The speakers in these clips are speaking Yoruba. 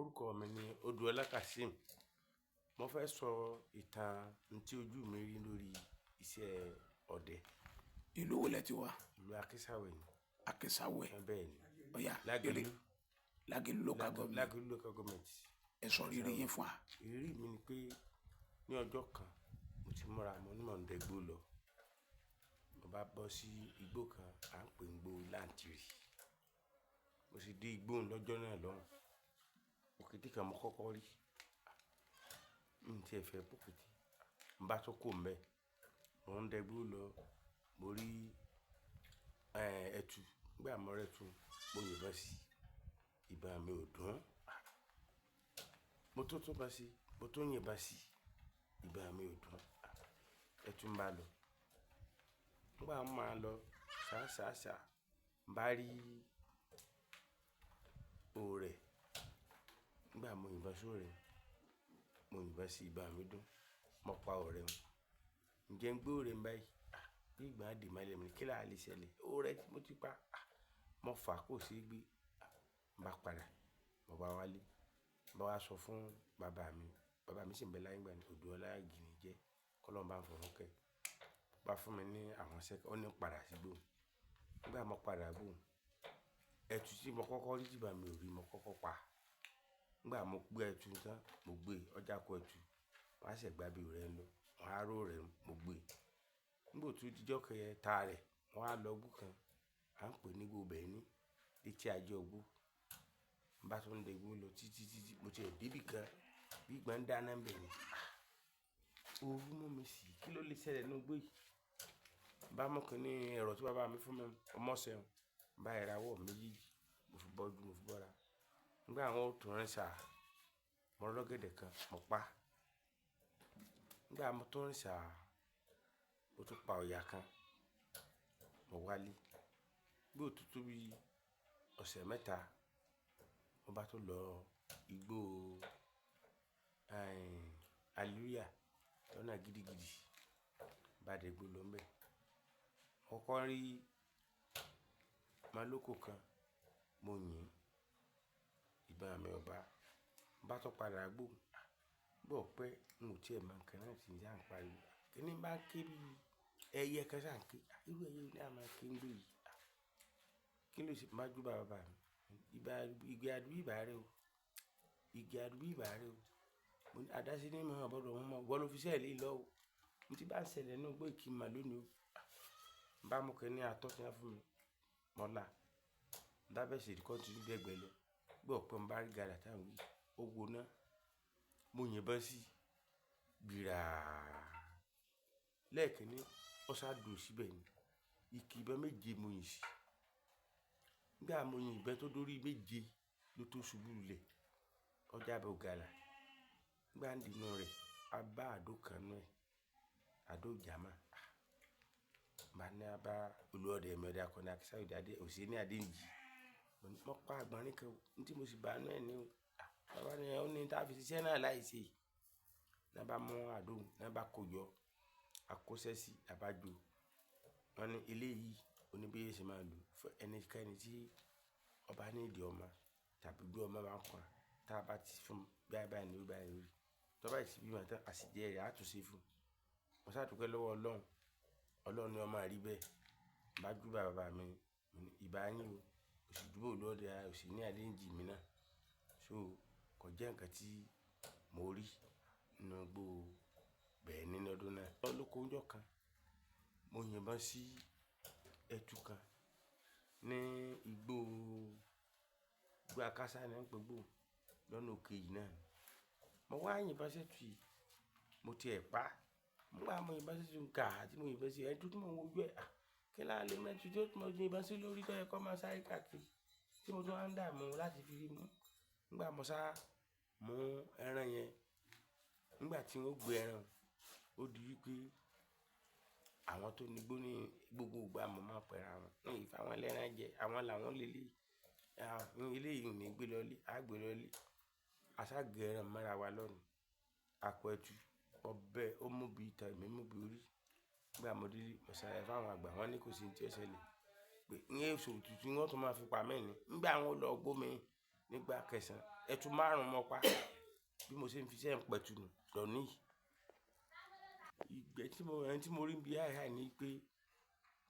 Orúkọ mi ni Odùọlá Kazeem. Mo fẹ́ sọ ìtàn n tí ojú mi rí lórí iṣẹ́ ọdẹ. Ìlú wo lẹ ti wá? Ìlú Akísàwẹ̀ ni. Akísàwẹ̀. Bẹ́ẹ̀ ni. Ọ̀yá. Lágelú. Eré Lágelú local government. Lágelú local government. Ẹ sọ rírí yín fún wa. Ìrírí mi ni pé ní ọjọ́ kan mo ti múra, mo ní mò ń dẹgbó lọ. Mo bá bọ́ sí igbó kan à ń pè ní igbó Láǹtirì. Mo sì dé igbó òun lọ́jọ́ náà lọ́hùn. Òkété kan mo kọ́kọ́ rí. Mi tí ẹ fẹ́ bókété. Mo bá tún kúrò ńbẹ̀. Mò ń dẹgbó lọ, mo rí ẹtu. Nígbà mo rí ẹtu, mo yìnbọn sí i. Ìbọn mi ò dùn. Mo tún tún bọn sí, mo tún yìnbọn sí i. Ìbọn mi ò dùn. Ẹtu ń bá lọ. Nígbà mo máa lọ, sá sá sá, n bá rí òòrẹ̀. Nígbà mo yìnbọn sóòrẹ̀, mo yìnbọn sí, ìbọn mi dùn. Mo pa ọ̀rẹ́ hun. Ǹjẹ́ ń gbé òòrẹ̀ ń báyìí? Bí ìgbà dì mọ́lẹ̀ mi ní kí lá le ṣẹlẹ̀. Òòrẹ̀ tí mo ti pa. Mo fà kó ṣe gbé. Mo bá padà, mo bá wálé. Mo bá wá sọ fún bàbá mi. Bàbá mi sì ń bẹ láyé nígbà náà. Odùọlá Àgìnìjẹ́. Kọ́lọ́run bá ń fọ̀run kẹ́. Bá fún mi ní àwọn iṣẹ́ kan, ó ní padà sígbó. Nígbà mo padà gbó, ẹtu tí mo kọ́kọ́ rí tí ìbọn mi ò rí, mo kọ́kọ́ pa. Nígbà mo gbé ẹtu tán, mo gbé ọjà kó ẹtu. Wọ́n á ṣẹ̀ gbá bí òòrẹ̀ ń lọ. Wọ́n á ró òòrẹ̀, mo gbé. Nígbà tó di ọjọ́ kẹta rẹ̀, wọ́n á lọ igbó kan, à ń pè ní igbó Bẹ̀ní, létí ajé ọgbó. Mo bá tún dẹgbó lọ títí títí, mo ti ẹ̀ dé ibì kan, bí ìgbà ń dáná ń bẹ̀ ni. Ooru mú mi sí i. Kí ló lè ṣẹlẹ̀ nínú igbó yìí? Mo bá mú kíní ẹ̀rọ tí bàbá mi fún mi, ọmọ ọ̀sẹ̀ hun. Mo bá yẹra ọwọ́ mi méjèèjì, mo fi bọ́jú, mo fi bọ́ra. Nígbà wọ́n ó tún rìn sá, mo rí ọ̀gẹ̀dẹ̀ kan, mo pa. Nígbà mo tún rìn sá, mo tún pa ọ̀yà kan, mo wálé. Bí ó tó tó bí ọ̀sẹ̀ mẹ́ta, mo bá tún lọ igbó, Hallelujah lọ́nà gidigidi. Mo bá dẹgbó lọ ńbẹ̀. Mo kọ́kọ́ rí málókò kan, mo yìn. Ìbọn mi ò bá. Mo bá tún padà gbó. Bó pẹ́, n ò tí è mọ̀ nǹkan náà tí ń sá ń pariwo. Kíní bá ń ké bí ẹyẹ kan sá ń ké. Irú ẹyẹ wo ni a máa ń ké nígbó yìí? Kí ló ṣe? Mo bá júbà bàbá mi. Ìbà, igi àdùbí ìbà rẹ o. Igi àdùbí ìbà rẹ o. Mo ní àdáṣe ní mọ̀ gbọ́dọ̀ mú mọ́. Ìwọ ló fi iṣẹ́ lé lọ o. Ohun tí bá ń ṣẹlẹ̀ nínú igbó yìí kí n mọ̀ lónìí o. Mo bá mú kíní atọ́ tí wọ́n fún mi, mo là. Mo bá bẹ̀rẹ̀ sí continue dẹ́gbẹ́ lọ. Bí ọ̀pẹ mo bá rí gàlà táwọn wí, ó gbóná. Mo yìnbọn sí i. Gbìrà. Lẹ́ẹ̀kínní, ó sá dùn síbẹ̀ ni. Ike ìbọn méje mo yìn sí. Nígbà mo yìn ìbọn tó dórí méje ló tó ṣubú lulẹ̀. Ó jábọ́ gàlà. Nígbà ń dìnú rẹ̀, a bá àdó kan nú ẹ̀. Àdó jàmá. Mo bá ní a bá olúọdẹ mi ọdẹ akọni Akísàwẹ̀ Adé, Òṣèní Adéǹjì. Mo ní mo pa àgbọ̀nrín kan o. Ohun tí mo sì bá nú ẹ̀ ní o. Bàbá ní ó ní tí a fi ṣiṣẹ́ náà láì ṣe. Ní a bá mú àdó, ní a bá kó jọ, a kó ṣẹ́ sí, a bá jó. Wọ́n ní eléyìí, ó ní bí ẹ ṣe máa lò fún ẹnikẹ́ni tí ọba ní ìdí ọmọ tàbí bí ọmọ bá ń kan, tí a bá ti fún báyìí báyìí ní orí báyìí lórí. Tí ó bá sì bí ọmọ tán, àsìjẹ rẹ̀ á tún ṣe fún. Mo sá dúpẹ́ lọ́wọ́ Ọlọ́run. Ọlọ́run ni ó máa rí bẹ́ẹ̀. Mo bá júbà bàbá mi, mo ní ìbà yín o. Mo sì júbà olúọdẹ Òṣèní Adéǹjì mi náà. So kò jẹ́ ǹkan tí mo rí nínú igbó Bẹ̀ní ní ọdún náà. Lóko ọjọ́ kan, mo yìnbọn sí ẹtu kan ní igbó, igbó Akásá ni wọ́n ń pè igbó lọ́nà òkè yìí náà. Mo wá yìnbọn sí ẹtu yìí, mo ti ẹ̀ pa. Nígbà mo yìnbọn sí ẹtu gà tí mo yìnbọn sí ẹtu tí mò ń wojú ẹ̀. Kí lá lè mọ ẹtu tí mo yìnbọn sí lórí tó yẹ kó máa sáré káàkiri tí mo tún máa ń dààmú láti fi rí mú. Nígbà mo sá mú ẹran yẹn, nígbà tí wọ́n gbé ẹran, ó di wípé àwọn tó ní igbó ní gbogbo ìgbà mo máa ń pera wọn. Ní ìfẹ́ àwọn ẹlẹ́ran jẹ, àwọn làwọn lè lé. Eléyìí ò ní gbé lọlé, a gbé lọlé. A sá gé ẹran mọ́ra wa lọ́nu. A kó ẹtu, ọbẹ̀ ó mú bí ìtàn, èmi mú bí orí. Nígbà mo délé, mo ṣàlàyé fún àwọn àgbà, wọ́n ní kò sí ohun tí ó ṣẹlẹ̀. Pé ní oṣù tuntun wọ́n tún máa fi pa mí ni. Nígbà wọ́n lọ gbó mi nígbà kẹsàn-án, Ẹtu márùn-ún mọ́ pa. Bí mo ṣe ń fi iṣẹ́ ń pẹ̀tù nù lọ́ní yìí. Ìgbẹ́ tí mo, ẹni tí mo rí bí àìháì ní pé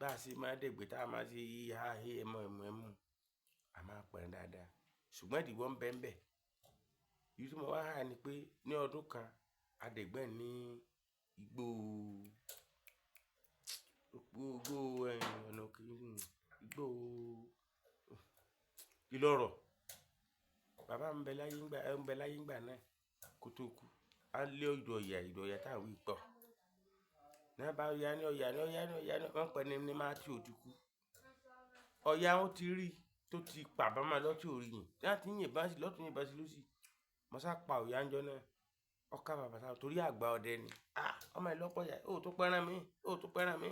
bá ṣe máa dẹ̀gbẹ́ tá a máa ṣe há hé ẹmọ ẹmu ẹmu, a máa pẹran dáadáa. Ṣùgbọ́n ìdíwọ́ ń bẹ ń bẹ. Èyí tí mo wá há ni pé ní ọdún kan, a dẹ̀gbẹ́ ní igbó, igbó, ọ̀nà kí, igbó Ìlọ̀rọ̀. Bàbá mi ń bẹ láyé ńgbà, ń bẹ láyé ńgbà náà kó tó kú. A lé ìdò ọ̀yà, ìdò ọ̀yà tá ń wí pọ̀. Ní wọ́n bá ya ní ọ̀yà ní ọ̀yà ní ọ̀yà ní wọ́n pẹ́ ní ní máa tí ò ti kú. Ọ̀yà wọn ti rí tó ti pa bàmá lọ tí ò rí yìn. Tí wọ́n ti ń yìnbọn sí lọ́tùn yìnbọn sí lósì. Mo sá pa ọ̀yà ńjọ́ náà. Ọkà bàbá sá torí àgbà ọdẹ ni. Ah! Ọmọ ẹ lọ́pọ̀ ọ̀yà, ó tó pẹ́ràn mi, ó tó pẹ́ràn mi.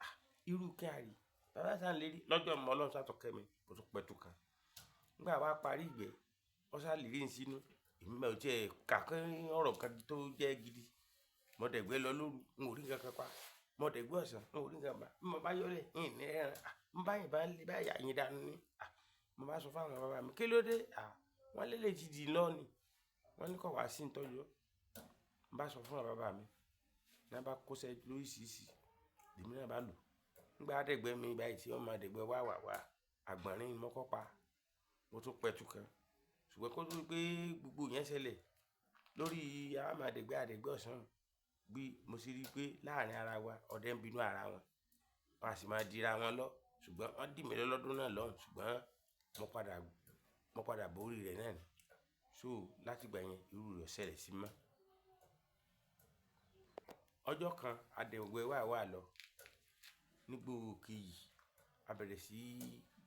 Ah! Irú kí a rí. Bàbá sá ń lérí lọ́jọ́ mọ́ Ọlọ́run sá tó kẹ́ mi, mo tún pẹ̀tù kan. Nígbà wá parí ìgbẹ́, ó sá lérí ń sínú. Èmi bá ò tí ẹ kà kí ọ̀rọ̀ kan tó jẹ́ gidi. Mo dẹ̀gbẹ́ lọ lóru, n ò rí nǹkan kan pa. Mo dẹ̀gbẹ́ ọ̀sán, n ò rí nǹkan pa. Bí mo bá yọ́lẹ̀, n ní ẹran. Ah! Mo bá yìnbọn lé bá yà yín dànù ni. Ah! Mo bá sọ fún àwọn bàbá mi, kí ló dé? Ah! Wọ́n lé lè ti di lọ ni. Wọ́n ní kó wá sí ìtọ́jú. Mo bá sọ fún àwọn bàbá mi. Ní wọ́n bá kó ṣẹ́ lóríṣiríṣi, èmi náà bá lò. Nígbà dẹ̀gbẹ́ mi báyìí tí wọ́n máa dẹ̀gbẹ́ wá wà wá, àgbọ̀nrín mo kọ́ pa. Mo tún pẹ̀tù kan. Ṣùgbọ́n kó tó pé gbogbo ìyẹn ṣẹlẹ̀ lórí a máa dẹ̀gbẹ́ àdẹ̀gbẹ́ ọ̀sán, bí mo ṣe rí pé láàrín ara wa, ọdẹ ń bínú ara wọn. Wọ́n á sì máa dira wọn lọ. Ṣùgbọ́n wọ́n dì mí lọ lọ́dún náà lọ́hùn. Ṣùgbọ́n mo padà, mo padà borí rẹ̀ náà ni. So láti ìgbà yẹn, irú rẹ̀ ò ṣẹlẹ̀ sí mi mọ́. Ọjọ́ kan, a dẹ̀gbẹ́ wà wà lọ nígbò kejì. A bẹ̀rẹ̀ sí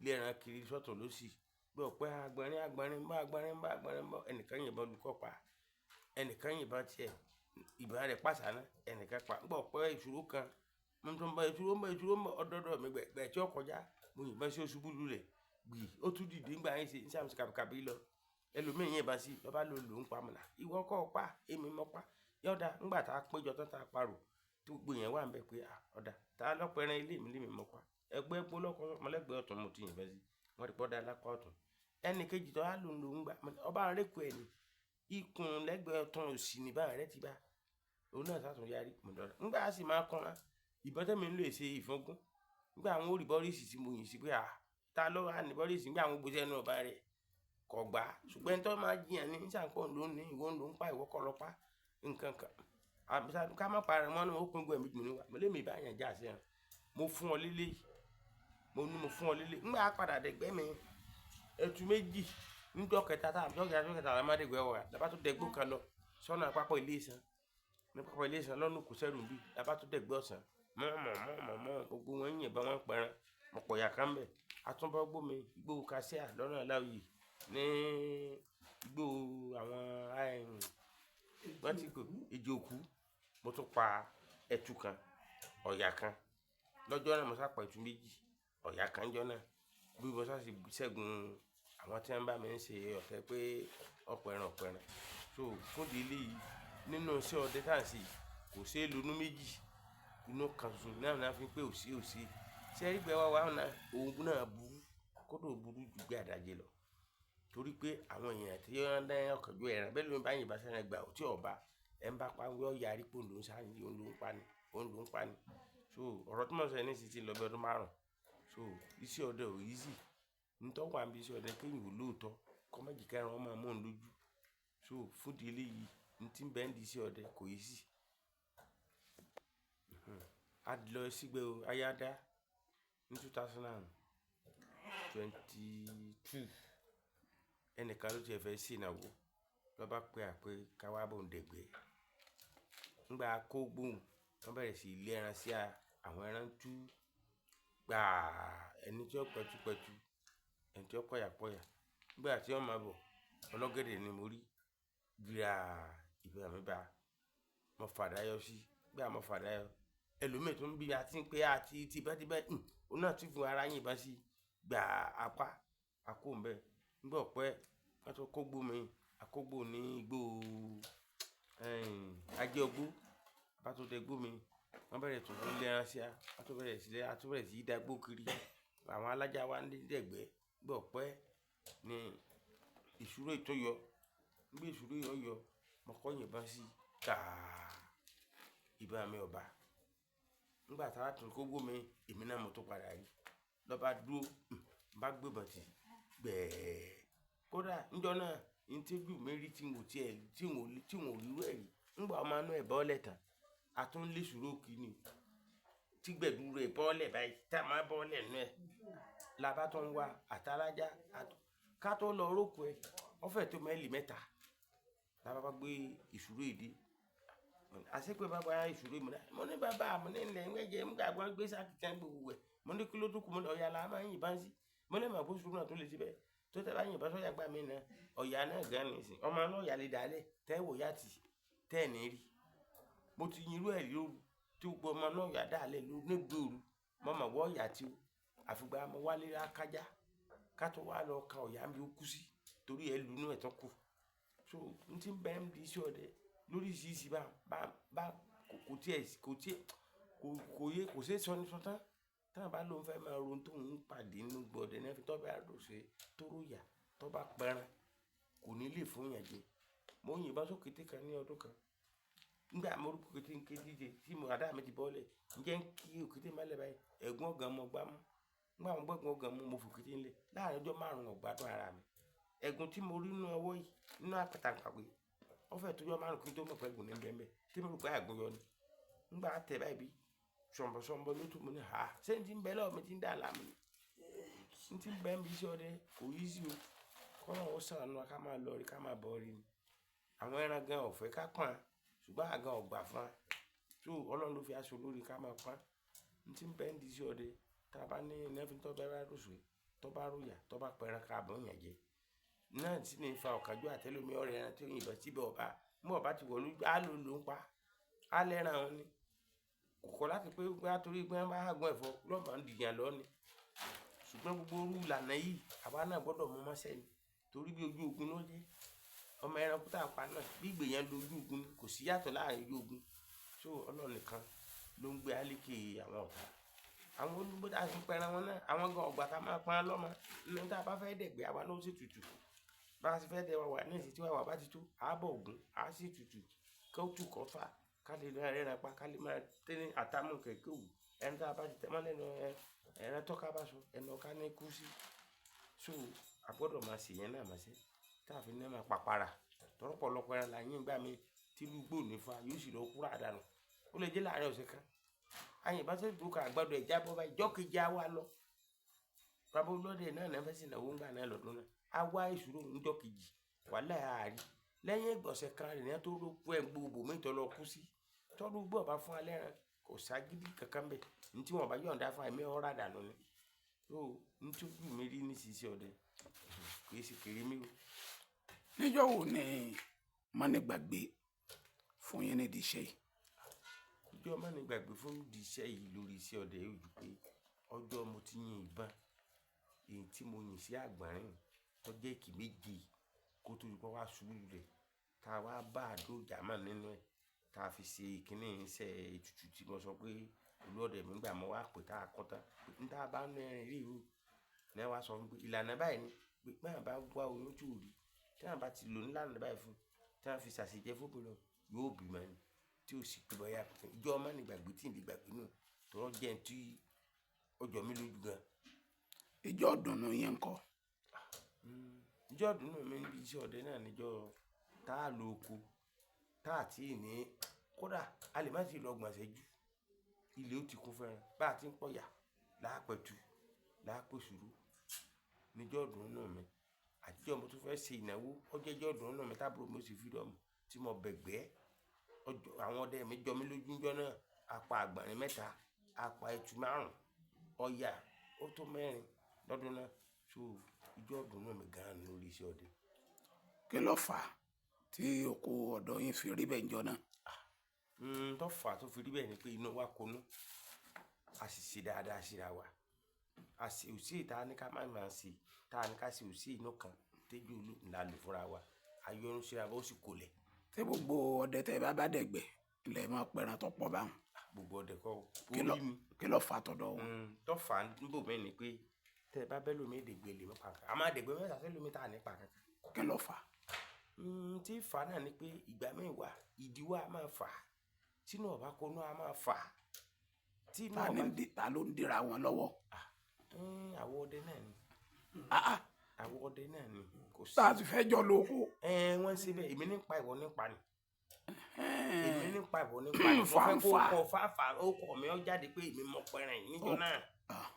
lé ẹran kiri sọ́tùn lósì. Bí ọ̀pẹ àgbọ̀nrín, àgbọ̀nrín ń bọ̀, àgbọ̀nrín ń bọ̀, àgbọ̀nrín ń bọ̀. Ẹnìkan yìnbọn lu kọ́ pa. Ẹnìkan yìnbọn tiẹ̀, ìbọn rẹ̀ pàṣà náà. Ẹnìkan pa. Nígbà ọ̀pẹ ìṣòro kan, mo tún bá ìṣòro ń bọ̀, ìṣòro ń bọ̀. Ọ̀dọ̀dọ̀ mi gbẹ tí ó kọjá. Mo yìnbọn sí oṣù búlúù rẹ̀. Gbì, ó tún dìde nígbà yẹn ṣe, ń sá kàbìkàbì lọ. Ẹlòmíràn yìnbọn sí, lọ bá lò ló ń pa mọ́là. Ìwọ kọ́ ọ pa, èmi mọ́ pa. Yọ̀dà, nígbà tá a péjọ tán tá a parò, tí gbogbo èèyàn wà níbẹ̀ pé, à, ọ̀dà, tá lọ́pọ̀ ẹran ilé mi lé mi mọ́ pa. Ẹgbẹ́ epo lọ́kọ̀, mọ́lẹ́gbẹ́ ọ̀tún mo ti yìnbọn sí. Wọ́n rí pé ọ̀dà lápá ọ̀tún. Ẹni kejì tó wá lò ló ń gbà. Ọba ń rékò ẹ̀ ní. Ikùn lẹ́gbẹ̀ẹ́ ọ̀tún òsì ní bá rẹ̀ ti bá. Òun náà sá tún yarí. Mo dọ̀rọ̀. Nígbà a sì máa kanra, ìbọn tẹ́mi ń lò ṣe ìfọ́gún. Nígbà àwọn ò rí bọ́ríìsì tí mo yìn sí pé, à, ta ló wà ní bọ́ríìsì nígbà àwọn gbé sẹ́nu ọba rẹ̀ kò gbà. Ṣùgbọ́n ẹni tó máa jiyàn ní sàǹkó ló ní, ìwọ ló ń pa, ìwọ kọ́ lọ pa. Nǹkan kan. Àbí ká má pa ara mọ́ ní ó pín gbogbo ẹ̀mí jù níwà. Mo lé mi bá yàn já sí ẹran. Mo fún ọ lélé. Mo ní mo fún ọ lélé. Nígbà a padà dẹ̀gbẹ́ mi, ẹtu méjì níjọ́ kẹta tá, níjọ́ kẹta, níjọ́ kẹta la máa dẹ̀gbẹ́ wa. La bá tún dẹ̀gbó kan lọ sọ́nà pápá ilé ìsan. Ní pápá ilé ìsan lọ́nà kò sẹ́rù bí. La bá tún dẹ̀gbẹ́ ọ̀sán. Mọ́ mọ́ mọ́ mọ́ mọ́ gbogbo wọn ń yìnbọn wọn pẹran. Mo pọ̀ ya kan bẹ̀. A tún bọ́ gbó mi, igbó kaṣíà lọ́nà Láwùyí ní igbó àwọn, wọ́n ti pè Ìjòkú. Mo tún pa ẹtu kan, ọ̀yà kan. Lọ́jọ́ náà mo sá pa ẹtu méjì, ọ̀yà kan jọ́ náà. Bí mo sá ṣe ṣẹ́gun àwọn tí wọ́n bá mi ń ṣe ọ̀tẹ̀ pé ọ̀pẹran ọ̀pẹran. So fún ìdí eléyìí, nínú iṣẹ́ ọdẹ tá ń ṣe yìí, kò ṣe é lonú méjì. Inú kan ṣoṣo náà ni a fi ń pé òsì òsì. Ṣé rí ìgbẹ́ wa wá náà, òun náà burú, kódà ó burú ju ìgbẹ́ àdájẹ lọ. Torí pé àwọn èèyàn tí wọ́n ń dá ọkọ̀ ju ẹran, bẹ́ẹ̀ ló ń bá yìnbọn sẹ́ran gbà ó tí ọba, ẹ ń bá pa wí, ó yarí pé òun ló ń sá ní, òun ló ń pa ni, òun ló ń pa ni. So ọ̀rọ̀ tí mò ń sọ yìí nísinsìnyí ti lọ bí ọdún márùn-ún. So iṣẹ́ ọdẹ ò easy. N tó wà níbi iṣẹ́ ọdẹ kí èèyàn ó lóòótọ́, kó má jẹ́ kí ẹran máa mú òun lójú. So fún ìdí eléyìí, n tí ń bẹ nídi iṣẹ́ ọdẹ kò easy. A lọ sígbẹ́ o, Ayada ní 2022. Ẹnìkan ló ti fẹ́ ṣe ìnáwó. Lọ bá pé à pé ká wá bá òun dẹ̀gbẹ́. Nígbà kó gbóhùn, wọ́n bẹ̀rẹ̀ sí lé ẹran sí a, àwọn ẹran tú gbà ẹni tí ó pẹ̀tù pẹ̀tù, ẹni tí ó pọ̀yà pọ̀yà. Nígbà tí wọ́n máa bọ̀, ọlọ́gẹ̀dẹ̀ ni mo rí. Gbìrà ìbọn mi bá. Mo fàdá yọ sí. Nígbà mo fàdá yọ, ẹlòmíràn tó ń bí a ti ń pé a ti ti bá ti bá, òun náà tún fún ara yìnbọn sí. Gbà apá, a kó ń bẹ. Nígbà ọ̀pẹ, wọ́n tún kó gbó mi. A kó gbó ní igbó, ajé ọgbó. Bá tún dẹ gbó mi, wọ́n bẹ̀rẹ̀ tún fún lé ẹran sí a. A tún bẹ̀rẹ̀ sí lé, a tún bẹ̀rẹ̀ sí í dá gbó kiri. Àwọn alájà wa ń dẹ̀gbẹ́. Nígbà ọ̀pẹ ni ìṣúró ètò yọ. Ngbé ìṣòro yìí ọyọ, mo kọ́ yìnbọn sí tàá, ìbọn mi ọba. Nígbà tá a tún kógbó mi, èmi náà mo tún padà rí. Lọ́ba dúró, bá gbé ìbọn tì gbẹ̀ẹ́. Kódà níjọ́ náà, ní tí ojú mi rí tí n ò tiẹ̀, tí n ò rí rú ẹ̀ rí. Nígbà ọmọ inú ẹ̀ bọ́lẹ̀ tán, a tún lé ìṣòro kì ní. Tí gbẹ̀du rẹ̀ bọ́lẹ̀ báyìí, tá a máa bọ́lẹ̀ nínú ẹ̀. La bá tún wá àtàlájá, ká tó lọ róko ẹ, ó fẹ́ tó mẹ́lì mẹ́ta. La bá bá gbé ìṣòro yìí dé. Àṣé pé bá gba ìṣòro mi náà. Mo ní bàbá, mo ní ilẹ̀ ń jẹ, nígbà wọ́n gbé sáàkì tí wọ́n gbé gbogbo ẹ̀. Mo ní kí ló tún kù, mo ní ọ̀yà la máa ń yìnbọn sí. Mo ní màá kó ìṣòro náà tó lè síbẹ̀. Tó tẹ́ bá yìnbọn sọ́jà gbà mí náà, ọ̀yà náà gan ní ìsìn. Ọmọ náà ọ̀yà lè dálẹ̀, tẹ́ wò yá tì, tẹ́ ẹ̀ ní rí. Mo ti yin irú ẹ̀ lóru tí gbogbo ọmọ náà ọ̀yà dálẹ̀ ló nígbè òru. Mo mọ̀ wọ́ ọ̀yà tí ó. Àfi ìgbà mo wálé lákájá, ká tó wá lọ ka ọ̀yà mi ó kú sí torí ẹ lu inú ẹ̀ tán kù. So n tí ń bẹ ń di iṣẹ́ ọdẹ lóríṣiríṣi bá, bá, bá kò tí ẹ, kò tí ẹ, kò, kò yé, kò ṣe é sọ ní sọ́tán. Tí wọ́n bá lóun fẹ́ máa ro ohun tó ń pàdé nínú igbó ọdẹ náà fi tó bá rò ṣe tó rò yà, tó bá pẹran, kò ní lè fún ìyàn jẹ. Mo yìnbọn sókè tí kan ní ọdún kan. Nígbà mo rí òkété ń ké díje tí mo àdá mi ti bọ́lẹ̀, ǹjẹ́ ń kí òkété mọ́lẹ̀ báyìí, ẹ̀gún ọ̀gàn mo gbá mú. Nígbà mo gbọ́ ẹ̀gún ọ̀gàn mú, mo fò òkété ńlẹ̀. Láàárín ọjọ́ márùn-ún ò gbádùn ara mi. Ẹ̀gún tí mo rí nínú ọwọ́ yìí, nínú àpàtàpàpè, ó fẹ́ tó ọjọ́ márùn-ún kí n tó mọ̀ pé ẹ̀gún ní ń bẹ ńbẹ̀. Tí mo rò pé àgún yọ ni. Nígbà a tẹ̀ báyìí bí, ṣọ̀mbọ̀ṣọ̀mbọ̀ ló tún mo ní, "Àá, ṣé n tí ń bẹ lọ́wọ́ mi tí ń dà láàmú ni?" N tí ń bẹ ń bí iṣẹ́ ọdẹ kò easy o. Kọ́lọ́run ó ṣàánú wa ká máa lọ rí ká máa bọ̀ rí ni. Àwọn ẹran gan ò fẹ́ ká pọ́n, ṣùgbọ́n àwa gan ò gbà fún wa. So Ọlọ́run ló fi aṣọ lórí ká máa pọ́n. N tí ń bẹ ń di iṣẹ́ ọdẹ, tí a bá ní iná fi tó bá rò ṣe, tó bá rò yà, tó bá pẹran ká bọ́ ìyàn jẹ. Náà sì ní fa ọ̀kánjúà àtẹ́lómi ọ̀rẹ́ ẹran tí ó yìnbọn síbẹ̀ ọba. Nígbà ọba ti wọ̀lú, á lò ló ń pa. Á lẹ́ran òun ni. Kò kọ́ láti pé bóyá torí pé wọ́n bá hágùn ẹ̀fọ́ lọ́mọ ń dìyàn lọ ni. Ṣùgbọ́n gbogbo irú ìlànà yìí, àwa náà gbọdọ̀ mú mọ́ṣẹ́ ni. Torí bí ojú ogun ló jẹ́. Ọmọ ẹranko tí à ń pa náà, bí ìgbè yẹn lo ojú ogun ni, kò sí yàtọ̀ láàrin ojú ogun. So Ọlọ́run nìkan ló ń gbé álékè àwọn ọ̀tá. Àwọn ológbò tí a fi ń pẹran wọn náà, àwọn gan ọ̀gbà ká máa pọn lọ́mọ. Ní tí a bá fẹ́ dẹ̀gbẹ́, àwa náà ó sì tutù. Bá ṣe fẹ́ dẹ wa wà ní ìsìn tí wàwà bá ti tó, a bọ̀ ògún, a sì tutù. Kí ó tù kọ́ fà, ká lè máa rẹ́ran pa, ká lè máa tẹ́ni àtàmú kẹ̀kẹ́ òwú. Ẹni tí a bá ti tẹ́ mọ́lẹ̀ lọ, ẹran tó ká bá sọ, ẹnu ọ̀ká ní kú sí. So a gbọdọ̀ máa ṣe ìyẹn náà mọ́ṣẹ́. Tí a fi ní máa pàpàrà. Tọ́rọ̀pọ̀lọpọ̀ ẹran là ń yín gbà mí tí inú igbó ò ní fa, yóò sì lọ kúrò àdànù. Ó lè jẹ́ láàárín ọ̀sẹ̀ kan. Àyìnbá tó dùn ká àgbàdo ẹ̀ jábọ́ báyìí, ìjọ́ kejì a wá lọ. Bàbá olóde náà náà fẹ́ sì náwó ńgbà náà lọ́dún náà. A wá ìṣòro ìjọ́ kejì, wàhálà a rí. Lẹ́yìn ọ̀sẹ̀ kan rẹ̀ ní ẹ tó ló kú ẹ̀ gbogbo mi tó lọ kú sí. Tọ́rú gbọ́ bá fún alẹ́ rẹ̀, kò ságídí kankan bẹ́ẹ̀. Ní tí wọ́n bá yọ̀ǹda fún àìmí ọ̀rá dànù ni. So n tí ojú mi rí ní ṣíṣe ọdẹ, kì í ṣe kéré mi o. Níjọ́ wo ni mọ́nìgbàgbé fún yín nídìí iṣẹ́ yìí? Ọjọ́ mọ́nìgbàgbé fún ìdí iṣẹ́ yìí lórí iṣẹ́ ọdẹ yóò ju pé ọjọ́ mo ti yin ìbọn, èyí tí mo yìn sí àgbọ̀nrín tó jẹ́ ìkì méje kó tó di pé wá ṣubú lulẹ̀. Tá a wá bá àdó jàmá nínú ẹ̀, tá a fi ṣe ìkíní iṣẹ́ ètùtù tí mo sọ pé olóde mi gbà mọ́ wá pé tá a kọ́ tán. Ní tá a bá ń rìn rí ìrú, ní wọ́n á sọ fún mi pé ìlànà báyìí ni pé bí àwọn bá wá oyún tí ò rí, tí àwọn bá ti lò ní ìlànà báyìí fún, tí wọ́n fi ṣàṣejẹ fún obìnrin náà, yóò bímọ ni. Tí ó sì pé bóyá ìjọ mọ́nìgbàgbé tí ń lè gbàgbé nù, tọrọ jẹ́ ẹni tí ó jọ mí lójú gan. Ìjọ ìdùnnú yẹn ńkọ́? Ìjọ ìdùnnú mi níbi iṣẹ́ ọdẹ náà ni ìjọ tá a lọ oko, tá a tí ì ní kódà a lè má sì lọ gbọ̀nsẹ̀ jù. Ilé ó ti kún fẹ́ran. Bá a ti ń pọ̀yà, lápẹ̀tù, lápèsùrù. Níjọ́ ìdùnnú mi àti ìjọ mo tún fẹ́ ṣe ìnáwó, ó jẹ́ ìjọ ìdùnnú mi tábúrò mi ó sì freedom tí mo bẹ̀gbẹ́. Ọjọ́ àwọn ọdẹ mi jọ mí lójú ńjọ́ náà. A pa àgbọ̀nrín mẹ́ta, a pa ẹtu márùn-ún, ọ̀yà ó tó mẹ́rin lọ́dún náà. So ìjọ ìdùnnú mi gan ni lórí iṣẹ́ ọdẹ. Kí ló fà á tí oko ọ̀dọ̀ yín fi rí bẹ́ẹ̀ ńjọ́ náà? Tó fà á tó fi rí bẹ́ẹ̀ ni pé inú wa konú, a sì ṣe dáadáa síra wa. A sì ò sí ìta ní ká má máa ṣe, tá a ní ká ṣe ò sí inú kan tẹ́jú olú ńlá lò fúnra wa. A yọnu síra wa ó sì kolẹ̀. Ṣé gbogbo ọdẹ tẹ bá bá dẹ̀gbẹ́ lẹ máa pẹran tó pọ̀ báun? Gbogbo ọdẹ kọ́ o. Kí ló Orí mi. Kí ló fà á tọ̀dọ̀ wọn? Tó fà á níbò mí ni pé tẹ bá bẹ́ lómi dẹ̀gbẹ́ lè má pa kankan. A máa dẹ̀gbẹ́ mẹ́ta sẹ́lómi tá a ní pa kankan. Kí ló fà á? Ohun tí ń fà á náà ni pé ìgbà míì wà, ìdíwọ́ a máa fà á, tínú ọ̀bá konú a máa fà á, tínú Ta ni ọ̀bá ń ta ló ń dira wọn lọ́wọ́? Àwọn ọdẹ náà ni. Ah, ah, Àwọn ọdẹ náà ni, kò sí. Tá a sì fẹ́ jọ lóko. Wọ́n ń ṣe bẹ́ẹ̀, èmi ní pa, ìwọ ní pa ni, èmi ní pa, ìwọ ní pa ni. Mo fẹ́ kó Fàǹfà. kọ fáfà, ó kọ mi, ó jáde pé èmi mọ̀ pẹ̀rẹ̀ níjọ́ náà.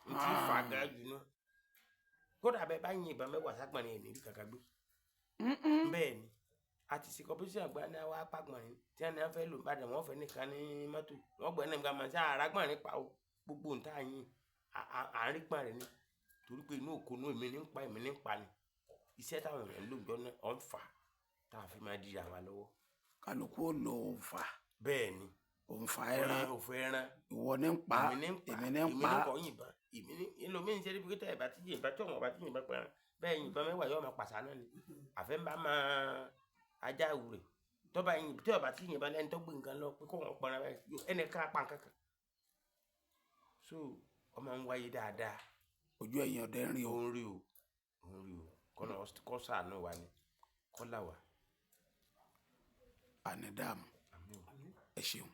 N ti fà gan jù náà, kódà bẹ́ẹ̀ bá yin ìbọn 10 ságbọ̀nrín ẹ̀ níbi kankan gbé. Bẹ́ẹ̀ ni a ti ṣe competition àgbà ní àwọn apágbọ̀nrín tí wọ́n ní wọ́n fẹ́ lò Ìbàdàn, wọ́n fẹ́ nìkan ní mọ́tò wọ́n gbẹ́ náà gbàmọ̀ sí àràgbọ̀nrín pa o. Gbogbo nǹta yín à ń rí pọ̀nrín ni, torí pé inú òkú inú èmi ní ń pa, èmi ní ń pa ni. Iṣẹ́ táwọn èèyàn ń lò jọ náà ọ̀ ń fà tá a fi máa di àwa lọ́wọ́. Kálukú ó lo òǹfà. Bẹ́ẹ̀ ni. Òǹfà ẹran. Òfò ẹran. Ìwọ ní ń pa, èmi ní ń pa, èmi ní ń èmi pa. ní kò yìnbọn, èmi ní ẹlòmíín ṣe é bí tẹ́ ẹ̀ bá ti yìnbọn, tí òun bá ti yìnbọn pẹ̀rẹ̀ bẹ́ẹ̀, yìnbọn 10 yóò máa pàṣà náà ni. Àfẹ́ ń bá máa ajá wúrẹ̀ tọ́ba yìn tí ọba ti yìnbọn lẹ́ni tó gbé nǹkan lọ pé kó wọn pọnra báyìí, ẹnì kan apá nǹkan kan, so ọmọ ń wáyé dáadáa. Ojú ẹ̀yin ọdẹ ń rí o. Òun rí o, òun rí o, kọ́nà kọ́ ṣàánú wa ni, kọ́ là wá. Àní dààmú. Àmín o. Ẹ ṣeun.